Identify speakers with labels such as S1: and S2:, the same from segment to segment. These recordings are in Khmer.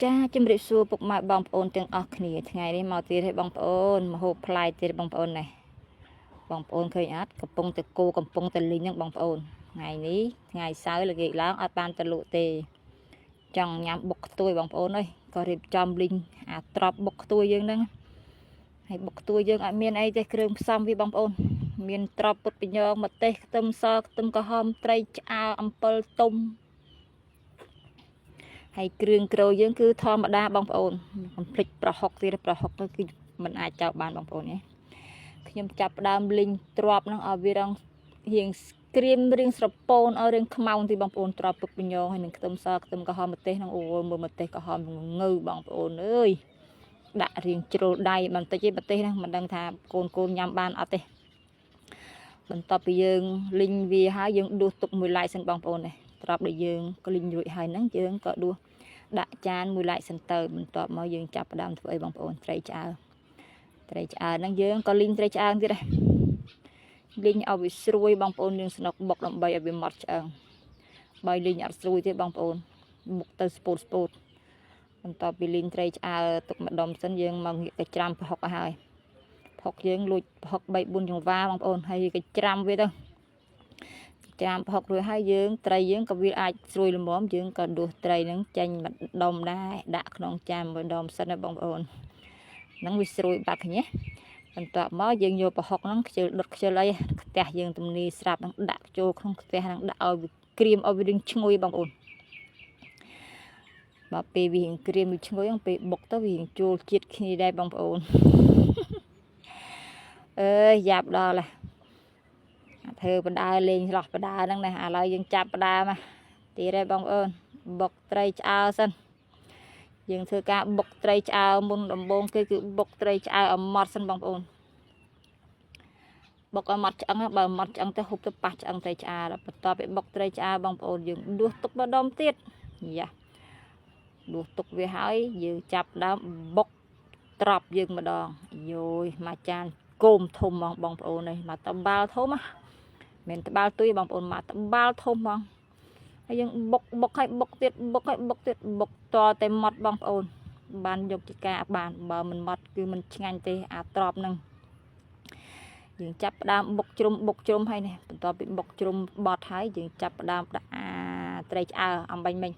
S1: ចាជំរាបសួរពុកម៉ែបងប្អូនទាំងអស់គ្នាថ្ងៃនេះមកទៀតឲ្យបងប្អូនមហូបផ្លែទៀតបងប្អូននេះបងប្អូនឃើញអត់កំពុងតែគោកំពុងតែលីងហ្នឹងបងប្អូនថ្ងៃនេះថ្ងៃសៅរ៍ល្ងាចឡើងអត់បានទៅលក់ទេចង់ញ៉ាំបុកខ្ទួយបងប្អូនអើយក៏រៀបចំលីងអាត្រប់បុកខ្ទួយយើងហ្នឹងហើយបុកខ្ទួយយើងអត់មានអីទេគ្រឿងផ្សំវាបងប្អូនមានត្រប់ពុតបញងម្ទេសខ្ទឹមសខ្ទឹមក្រហមត្រីឆ្អើរអំពិលទុំ ហើយគ្រឿងក្រោយយើងគឺធម្មតាបងប្អូនកុំភ្លេចប្រហុកទៀតប្រហុកទៅគឺมันអាចចោលបានបងប្អូនណាខ្ញុំចាប់ផ្ដើមលីងទ្របហ្នឹងឲ្យវារងរៀងក្រៀមរៀងស្រពោនឲ្យរៀងខ្មៅទីបងប្អូនទ្របពុកបញងហើយនឹងខ្ទឹមសខ្ទឹមក្រហមម្ទេសហ្នឹងអូយមើលម្ទេសក្រហមងើបងប្អូនអើយដាក់រៀងជ្រុលដៃបន្តិចទេម្ទេសហ្នឹងមិនដឹងថាកូនកូនញ៉ាំបានអត់ទេបន្ទាប់ពីយើងលីងវាហើយយើងដួសទុកមួយឡែកសិនបងប្អូននេះទ្របដែលយើងក្លីងរួចហើយហ្នឹងយើងក៏ដួស ដាក់ចានមួយឡែកសិនទៅបន្ទាប់មកយើងចាប់ផ្ដើមធ្វើអីបងប្អូនត្រីឆ្អើរត្រីឆ្អើរហ្នឹងយើងក៏លីងត្រីឆ្អើរទៀតដែរលីងឲ្យវាស្រួយបងប្អូនយើងស្នុកបុកដើម្បីឲ្យវាម៉ត់ឆ្អឹងបើលីងអត់ស្រួយទេបងប្អូនបុកទៅស្ពូតស្ពូតបន្ទាប់ពីលីងត្រីឆ្អើរទុកម្ដុំសិនយើងមកងាកទៅច្រាំប្រហុកឲ្យហើយប្រហុកយើងលួចប្រហុក3 4ចង្វាបងប្អូនហើយក៏ច្រាំវាទៅ ច្រាមប្រហុករួចហើយយើងត្រីយើងក៏វាអាចស្រួយល្មមយើងក៏ដួសត្រីហ្នឹងចេញម្ដុំដែរដាក់ក្នុងចានមួយដុំសិនណាបងប្អូនហ្នឹងវាស្រួយបាត់ឃើញទេបន្ទាប់មកយើងយកប្រហុកហ្នឹងខ្ជិលដុតខ្ជិលអីខ្ទះយើងទំនីស្រាប់ហ្នឹងដាក់ចូលក្នុងខ្ទះហ្នឹងដាក់ឲ្យវាក្រៀមឲ្យវារៀងឈ្ងុយបងប្អូនបើពេលវារៀងក្រៀមវាឈ្ងុយហ្នឹងពេលបុកទៅវារៀងចូលជាតិគ្នាដែរបងប្អូនអើយយ៉ាប់ដល់ហើយ ធ្វើបដើលេងឆ្លោះបដើហ្នឹងណាឥឡូវយើងចាប់បដើមកទៀតហើយបងប្អូនបុកត្រីឆ្អើរសិនយើងធ្វើការបុកត្រីឆ្អើរមុនដំបូងគេគឺបុកត្រីឆ្អើរឲ្យម៉ត់សិនបងប្អូនបុកឲ្យម៉ត់ឆ្អឹងបើម៉ត់ឆ្អឹងទៅហូបទៅប៉ះឆ្អឹងត្រីឆ្អើរបន្ទាប់ពីបុកត្រីឆ្អើរបងប្អូនយើងដួសទុកម្ដុំទៀតយ៉ាដួសទុកវាហើយយើងចាប់ដើមបុកត្រប់យើងម្ដងយោយមួយចានគោមធំហ្មងបងប្អូននេះមកតបាល់ធំណា មិនត្បាល់ទុយបងប្អូនមកត្បាល់ធំហ្មងហើយយើងបុកបុកឲ្យបុកទៀតបុកឲ្យបុកទៀតបុកតតែម៉ត់បងប្អូនបានយកជាការបានបើមិនម៉ត់គឺមិនឆ្ងាញ់ទេអាត្រប់ហ្នឹងយើងចាប់ផ្ដើមបុកជ្រុំបុកជ្រុំហើយនេះបន្ទាប់ពីបុកជ្រុំបត់ហើយយើងចាប់ផ្ដើមដាក់អាត្រីឆ្អើរអំបញ្ញមិញ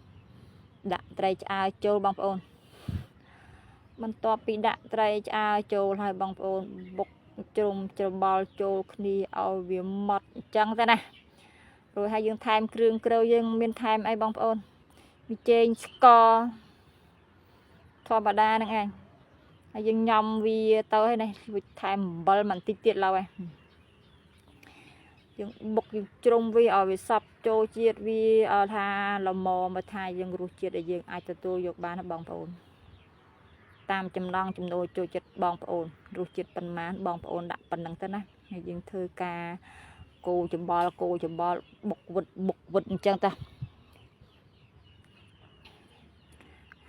S1: ដាក់ត្រីឆ្អើរចូលបងប្អូនបន្ទាប់ពីដាក់ត្រីឆ្អើរចូលហើយបងប្អូនបុកជ្រុំច្របល់ចូលគ្នាឲ្យវាម៉ត់អញ្ចឹងទៅណារួចហើយយើងថែមគ្រឿងក្រៅយើងមានថែមអីបងប្អូនវាចេងស្ករធម្មតាហ្នឹងឯងហើយយើងញ៉ាំវាទៅហើយនេះវាថែមអំបិលបន្តិចទៀតឡើយយើងបុកយើងជ្រុំវាឲ្យវាសព្វចូលជាតិវាឲ្យថាល្មមមកថាយើងរសជាតិដែលយើងអាចទទួលយកបានណាបងប្អូនតាមចំណង់ចំណូលចូលចិត្តបងប្អូនរសជាតិប៉ុន្មានបងប្អូនដាក់ប៉ុណ្្នឹងទៅណាហើយយើងធ្វើការគោច្បល់គោច្បល់បុកវិតបុកវិតអញ្ចឹងតា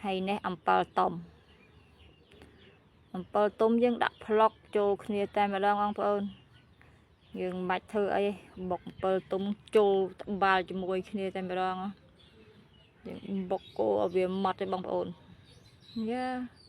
S1: ហើយនេះអំពិលទុំអំពិលទុំយើងដាក់ផ្លុកចូលគ្នាតែម្ដងបងប្អូនយើងមិនបាច់ធ្វើអីបុកអំពិលទុំចូលត្បាល់ជាមួយគ្នាតែម្ដងយើងបុកគោឲ្យវាម៉ត់ទេបងប្អូនយ៉ា